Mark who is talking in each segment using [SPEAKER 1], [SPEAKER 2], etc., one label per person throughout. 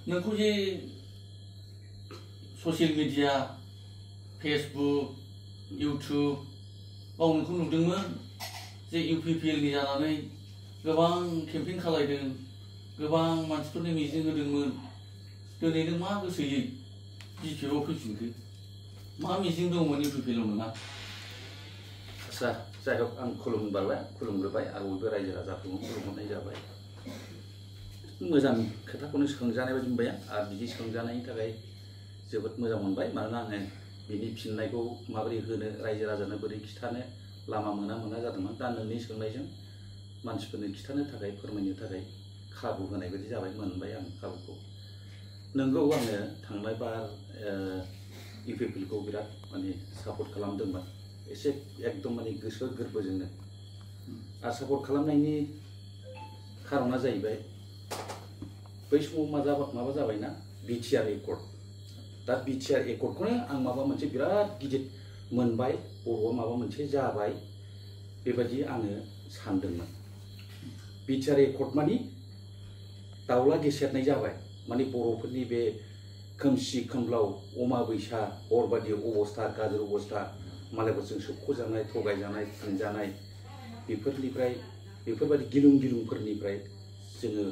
[SPEAKER 1] नोंखौ जे social media Facebook YouTube बाव नोंखौ नुदोंमोन जे UPPL नि जानानै गोबां केम्पेइन खालायदों गोबां मानसिफोरनो मिजिं होदोंमोन दिनै नों मा गोसोयै BPF आव फैफिनखो मा मिजिं दंमोन UPPL आव नोंहा
[SPEAKER 2] आच्छा जाय हक आं खुलुमग्रोबाय आरो बयबो रायजो राजाफोरखौ खुलुमहरनाय जाबाय मोजां खोथाखौनो सोंजानाय बायदि मोनबाय आरो बिदि सोंजानायनि थाखाय जोबोद मोजां मोनबाय मानोना आङो बिनि फिननायखौ माबोरै होनो रायजो राजानो बोरै खिथानो लामा मोना जादोंमोन दा नोंनि सोंनायजों मानसिफोरनो खिथानो थाखाय फोरमायनो थाखाय खाबु होनाय बायदि जाबाय मोनबाय आं खाबुखौ नोंगौ आङो थांनाय बार UPPL खौ बिराद माने सापर्ट खालामदोंमोन एसे एकदम माने गोसो गोरबोजोंनो आरो सापर्ट खालामनायनि खारना जाहैबाय बै समाव माबा जाबायना BTR एकर्ड दा BTR एकर्डखौनो आं माबा मोनसे बिराद गिदिर मोनबाय बर'आ माबा मोनसे जाबाय बेबायदि आङो सानदोंमोन BTR एकर्ड मानि दाउला गेसेरनाय जाबाय माने बर'फोरनि बे खोमसि खोमलाव अमाबैसा हरबादि अबस्था गाज्रि अबस्था मालायफोरजों सोबख'जानाय थगायजानाय फानजानाय बेफोरबायदि गिलुंफोरनिफ्राय जोङो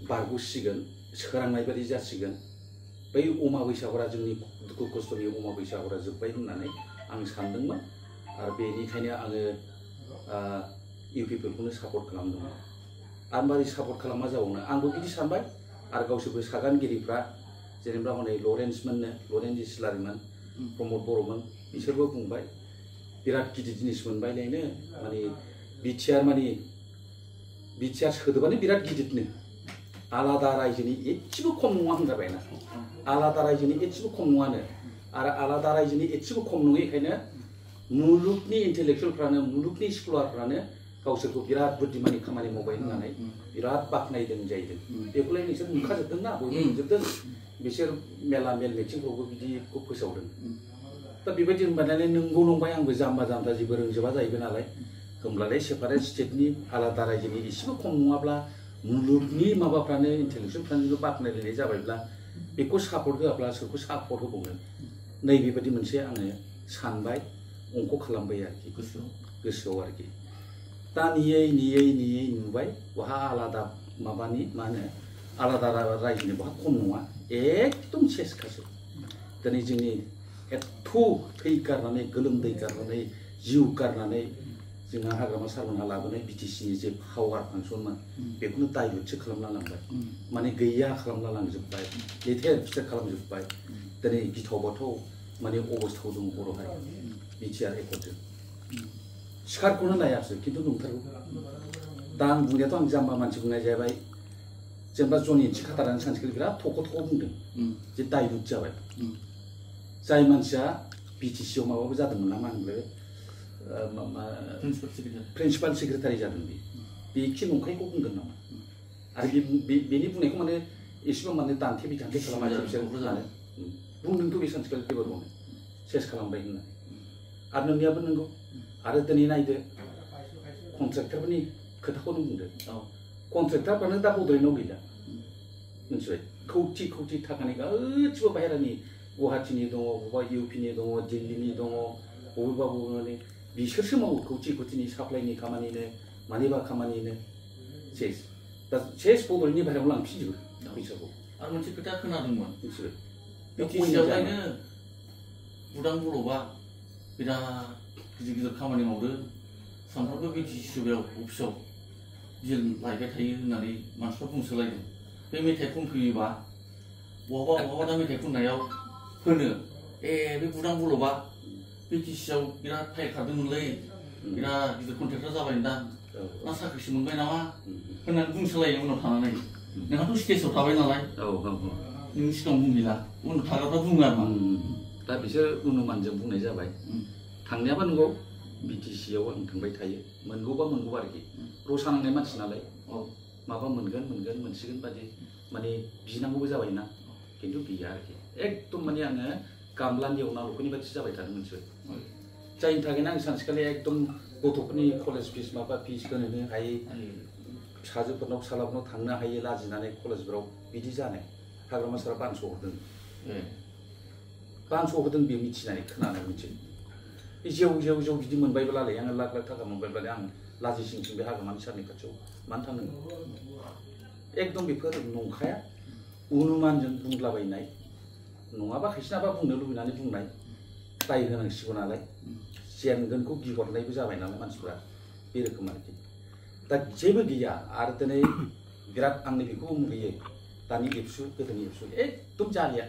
[SPEAKER 2] बारग'सिगोन सोरांनाय बायदि जासिगोन बै अमाबैसाफोरा जोंनि दुखु खस्थ'नि अमाबैसाफोरा जोब्बाय होननानै आं सानदोंमोन आरो बेनिखायनो आङो UPPL खौनो सापर्ट खालामदोंमोन आरो मारै सापर्ट खालामा जाबावनो आंबो बिदि सानबाय आरो गावसोरबो सागानगिरिफ्रा जेनेबा हनै लरेन्स इस्लारिमोन प्रमद बर'मोन बिसोरबो बुंबाय बिराद गिदिर जिनिस मोनबायलायनो माने BTR सोदोबानो बिराद गिदिरनो आलादा रायजोनि एसेबो खम नङा होनजाबायना आलादा रायजोनि एसेबो खम नङानो आरो आलादा रायजोनि एसेबो खम नङैखायनो मुलुगनि इन्टेलेक्सुवेलफ्रानो मुलुगनि स्कलारफ्रानो गावसोरखौ बिराद बुद्धिमानि खामानि मावबाय होननानै बिराद बाख्नायदों जाहैदों बेखौलाय नोंसोर नुखाजोबदोंना बयबो नुजोबदों बिसोर मेल मिटिंफ्रावबो बिदिखौ फोसावदों दा बेबायदि होनबाय नंगौ नंबाय आंबो जाम्बा जेबो रोंजोबा जाहैबाय नालाय होमब्लालाय सेपारेट स्टेटनि आलादा रायजोनि एसेबो खम नङाब्ला मुलुगनि माबाफ्रानो इन्टेलेक्सुवेलफ्रानो बाख्नायलायनाय जाबायब्ला बेखौ सापर्ट होआब्ला सोरखौ सापर्ट होबावनो नैबेबायदि मोनसे आङो सानबाय अंक खालामबाय आरोखि गोसोआव आरोखि दा नेयै नुबाय बहा आलादा माबानि मा होनो आलादा रायजोनि बहा खम नङा एकदम सेसखासो दिनै जोंनि एथ' थै गारनानै गोलोमदै गारनानै जिउ गारनानै जोंहा हाग्रामा सारमोनहा लाबोनाय BTC नि जे पावार फांसनमोन बेखौनो दाइलुटसो खालामना लांबाय माने गैया खालामना लांजोबबाय लेथेर फिथेर खालामजोबबाय दिनै गिथाव बाथाव माने अबस्थायाव दङ बर' हारिया BTR एकर्डजों सिखारखौनो लायासै खिन्थु नंथारगौ दा आं बुंनायाथ' आं जाम्बा मानसि बुंनाय जाबाय जेनेबा जनि थिखादारानो सानसेखालि बिराद थख' बुंदों जे दाइलुट जाबाय जाय मानसिया BTC आव माबाबो जादोंमोन ना मा होनोमोनलाय प्रिन्सिपाल सेक्रेटारि जादों बेखि नंखायखौ बुंदों नामा आरो बेनि बुंनायखौ माने एसेबां माने दान्थे बिदान्थे खालामाखै बिसोर बुंदोंथ' बे सानसेखालि पेपारावनो सेस खालामबाय होननानै आरो नोंनियाबो नंगौ आरो दिनै नायदो कन्ट्रेक्टरफोरनि खोथाखौनो बुंदो कन्ट्रेक्टरफ्रानो दा बड'लेण्डआव गैला मिथिबाय खौथि थाखानि गासिबो बाहेरानि गुवाहाटीनि दङ बबेबा UPनि दङ दिल्लीनि दङ बबेबा माने बिसोरसो मावो खौथिनि साप्लाइनि खामानिनो मानिबा खामानिनो सेस दा सेस बड'लेण्डनि बाहेरायाव लांफिनजोबो फैसाखौ
[SPEAKER 1] आरो मोनसे खोथा खोनादोंमोन
[SPEAKER 2] मिथिबाय
[SPEAKER 1] BTCआवलायनो उदां बर'आ बिराद गिदिर खामानि मावदों सानफ्रोमबो BTC अफिसाव बिल लायबाय थायो होननानै मानसिफ्रा बुंसोलायदों बे मेथाइ खनफैयोबा बहाबा दा मेथाइ खननायाव होनो बे उदां बर'आ BTCआव बिराद फाइल खारदोंमोनलै बिराद गिदिर कन्ट्रेक्टर जाबाय दा ना साख्रिसो मोनबाय नामा होननानै बुंसोलायो उनाव थानानै नोंहाथ' स्टेजआव थाबाय नालाय नोंनि सिगाङाव बुंहैला उनाव थाग्राफ्रा बुङो आरो
[SPEAKER 2] दा बिसोर अनुमानजों बुंनाय जाबाय थांनायाबा नंगौ BTC आव आं थांबाय थायो मोनगौबा मोनगौ आरोखि रसा नांनाय मानसि नालाय माबा मोनगोन मोनसिगोन बादि माने बिनांगौबो जाबायना खिन्थु गैया आरोखि एकदम माने आङो गामलानि अनाल'फोरनि बायदि जाबाय थादों मोनसे जायनि थाखायनो आं सानसेखालि एकदम गथ'फोरनि कलेज फिस माबा फिस होनो हायै फिसाजोफोरनाव फिसालाफोरनाव थांनो हायो लाजिनानै कलेजफोराव बिदि जानाय हाग्रामा सारा बानस'हरदों बे मिथिनानै खोनानाय मोनसे जेव बिदि मोनबायब्लालाय आङो लाख लाख थाखा मोनबायब्लालाय आं लाजिसिंसिं बे हाग्रामानि सारनि खाथियाव मानो थांनांगौ एकदम बेफोर नंखाया अनुमानजों बुंलाबायनाय नङाबा खायसेनाबा बुंनो लुबैनानै बुंनाय दाय होनांसिगौ नालाय जेनगोनखौ गिहरनायबो जाबाय नालाय मानसिफोरा बे रोखोम आरोखि दा जेबो गैया आरो दिनै बिराद आंनि बेखौबो मुगैयो दानि एबसु गोदोनि एबसु एकदम जालिया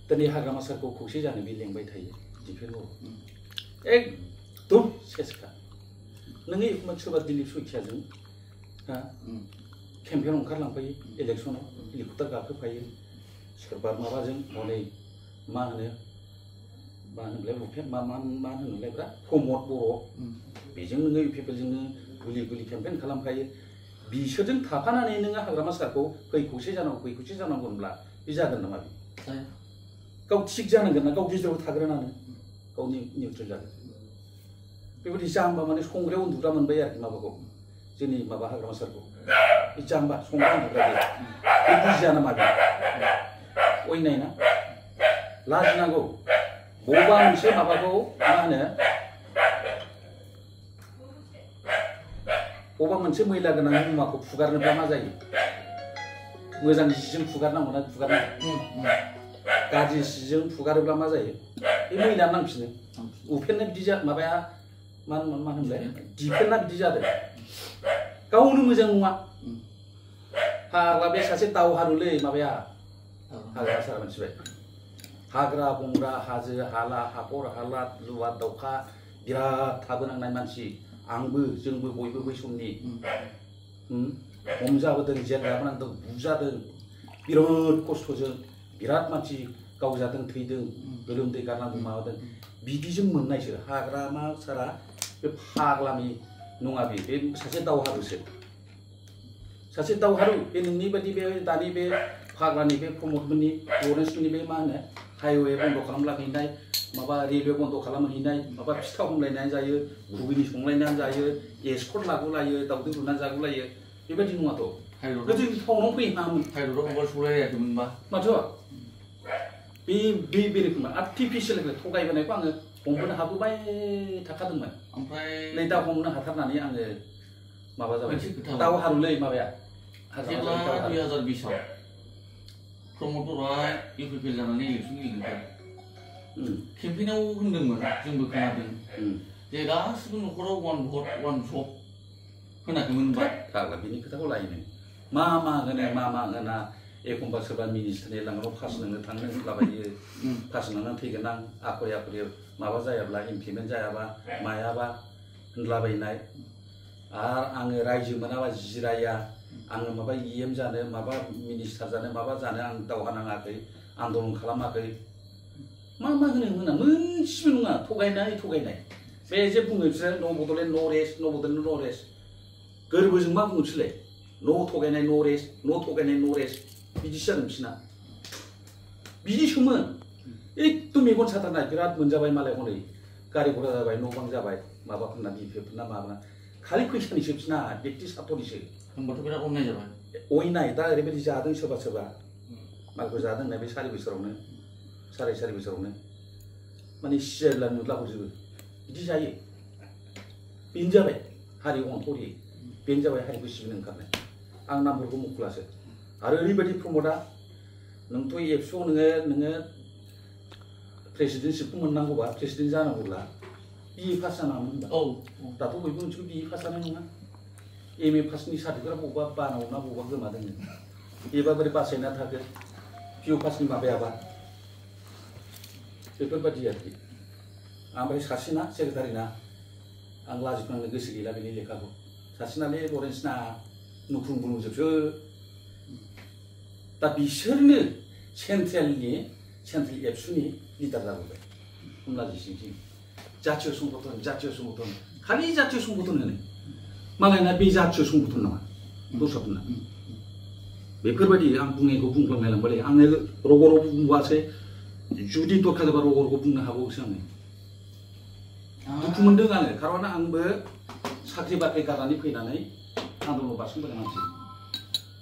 [SPEAKER 2] दिनै हाग्रामा सारखौ खौसे जानो बे लेंबाय थायो दिफेन बर' एकदम सेसखा नोङो एखमबा सोरबा दिलीप सयखियाजों केम्पेन ओंखारलांफायो इलेक्सनाव हेलिकप्टार गाखोफायो सोरबा माबाजों हनै मा होनोमोनलाय भुपेन मा होनोमोनलाय ब्रा प्रमद बर' बेजों नोङो इउपिपिएलजोंनो गुलि केम्पेन खालामखायो बिसोरजों थाफानानै नोङो हाग्रामा सारखौ फै खौसे जानांगौ होनब्ला बे जागोन नामा बे गाव थिग जानांगोन ना गाव गेजेराव थाग्रोनानै गाव निउट्रेल जागोन बेबायदि जाम्बा माने संग्रायाव उन्दुग्रा मोनबाय आरोखि माबाखौ जोंनि माबा हाग्रामा सारखौ बे जाम्बा संग्रायाव उन्दुग्रा बे बुजिया नामा बे अयनाय ना लाजिनांगौ बबेबा मोनसे माबाखौ मा होनो बबेबा मोनसे मैला गोनां मुवाखौ फुगारनोब्ला मा जायो मोजां जिजों फुगारनांगौ ना फुगारनांगौ गाज्रि जिजों फुगारोब्ला मा जायो बे मैला नांफिनो उपेनना बिदि माबाया मा होनलाय दिपेनना बिदि जादों गावनो मोजां नङा फाग्ला बे सासे दावहारुलै माबाया हाग्रा सारा मोनथिबाय हाग्रा बंग्रा हाजो हाला हाखर हाला लुवा दाउखा बिराद थाबोनांनाय मानसि आंबो जोंबो बयबो बै समनि हमजाबोदों जेल जाबोनांदों बुजादों बिराद खस्थ'जों बिराद मानसि गावजादों थैदों गोलोमदै गारनांदों माबादों बिदिजों मोननायसो हाग्रामा सारा बे फाग्लानि नङा बे सासे दावहारुसो सासे दावहारु बे नोंनि बायदि बे दानि बे फाग्लानि बे प्रमदमोननि लरेन्समोननि बे मा होनो हाइवे बन्द' खालामलाहैनाय माबा रेलवे बन्द' खालामहैनाय माबा फिथा हमलायनानै जायो घुगुनि संलायनानै जायो एस्कर्ट लागुलायो दावदै रुनानै जागुलायो बेबायदि नङाथ' गोदो टाउनाव फैहामोन
[SPEAKER 1] हाइरडआव हमबा सौलायाखैमोनबा
[SPEAKER 2] माथो बे रोखोम आर्टिफिसियेल थगायबोनायखौ आङो हमबोनो हाबोबाय थाखादोंमोन
[SPEAKER 1] ओमफ्राय
[SPEAKER 2] नै दा हमनो हाथारनानै आङो माबा जाबाय दावहारुलै माबाया
[SPEAKER 1] जेब्ला 2020आव प्रमद बर'आ इउपिपिएल जानानै इलेक्सन गेलेबाय केम्पेइनाव होनदोंमोन जोंबो खोनादों जे गासिबो न'खराव वान भट वान जब होनाखैमोनबा
[SPEAKER 2] फाग्ला बिनि खोथाखौ लायो मा होना एखमबा सोरबा मिनिस्टारनि लांगाव पास नोंनो थांनो होनलाबायो पास नोंना थैगोन आं आखरे माबा जायाब्ला इमप्लिमेन्ट जायाबा मायाबा होनलाबायनाय आरो आङो रायजो मोनाबा जिराया आङो माबा इएम जानो माबा मिनिस्टार जानो माबा जानो आं दावहा नाङाखै आन्दलन खालामाखै मा होनो मोनसेबो नङा थगायनाय बे जे बुङो बिसोर न' बड'लेण्ड न' रेस्ट गोरबोजों मा बुङो बिसोरलाय न' थगायनाय न' रेस्ट बिदिसो जादों बिसोरना बिदिसोमोन एकदम मेगन साथारनाय बिराद मोनजाबाय मालाय हनै गारि घोड़ा जाबाय न' बां जाबाय माबाफोरना बिफेफोरना माबाना खालि फैसानिसो बिसोरना बेक्ति सार्थनिसो
[SPEAKER 1] होनबाथ' बिराद अननाय जाबाय
[SPEAKER 2] अयनाय दा ओरैबायदि जादों सोरबा मालखौ जादों होननाय बे 4 बोसोरावनो 4.5 बोसोरावनो माने सियारला नुलाहरजोबो बिदि जायो बेनो जाबाय हारि अनफरि बेनो जाबाय हारिखौ सिबिनो ओंखारनाय आं नामफोरखौ मुंख'लासो आरो ओरैबायदि प्रमदा नोंथ' एबसुआव नोङो प्रेसिडेन्टशिपखौ मोननांगौबा प्रेसिडेन्ट जानांगौब्ला बिए पास जानांगौमोन होनबा दाथ' बयबो मोनसेखौ बिए पास जानाय नङा एमए पासनि सार्टिफिकेटआ बबेबा बानाव ना बबेबा गोमादों बेबा बोरै बासायना थाखो पिअ पासनि माबायाबा बेफोरबायदि आरोखि ओमफ्राय सासेना सेक्रेटारिना आं लाजिफोनांनो गोसो गैला बेनि लेखाखौ सासेनालै लरेन्सना नुख्रुं बुंजोबसो दा बिसोरनो सेन्ट्रेल एबसुनि लिडार जाबोबाय कमलाजी सिंह जातीय संगठन खालि जातीय संगठन होनो मालायना बे जातीय संगठन नङा दस्राफोरना बेफोरबायदि आं बुंनायखौ बुंफ्लांलायलांबाय आङो रग' बुंबासो जुदि दरखार जाबा रग' बुंनो हाबावोसो आङो दुखु मोनदों आङो खारन आंबो साख्रि बाख्रि गारनानै फैनानै आन्दलन बारसोमबोनाय मानसि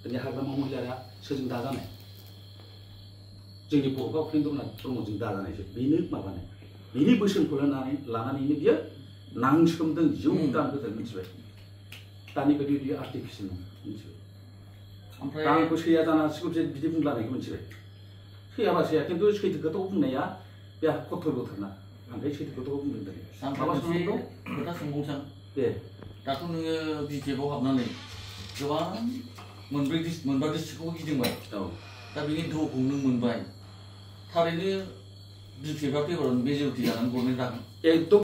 [SPEAKER 2] दिनै हाग्रामा महिलाया सोरजों दाजानाय जोंनि बर'फा उपेन्द्रनाथ ब्रह्मजों दाजानायसो बेनो माबानाय बिनि बोसोनखौ लानानैनो बियो नांसोमदों जिउ दान होदों मिथिबाय दानि बायदि बियो आर्टिफिसियेल मिथिबाय दा आंखौ सैया जानो हासिगौ बिदि बुंलानायखौ मिथिबाय सैयाबा सैया खिन्थु सैथो खोथाखौ बुंनाया बे कर्तब्यथारना ओमफ्राय सैथो खोथाखौ बुंदों
[SPEAKER 1] माबा खोथा सोंबावसां
[SPEAKER 2] दे दाथ'
[SPEAKER 1] नोङो बिटिएफआव हाबनानै गोबां मोनबा डिस्ट्रिक्टखौ गिदिंबाय दा बिनि दोहौखौ नों मोनबाय थारैनो बिटिएफआ पेपाराव मेजरिटि जानानै गभर्नमेन्ट जागोन एकदम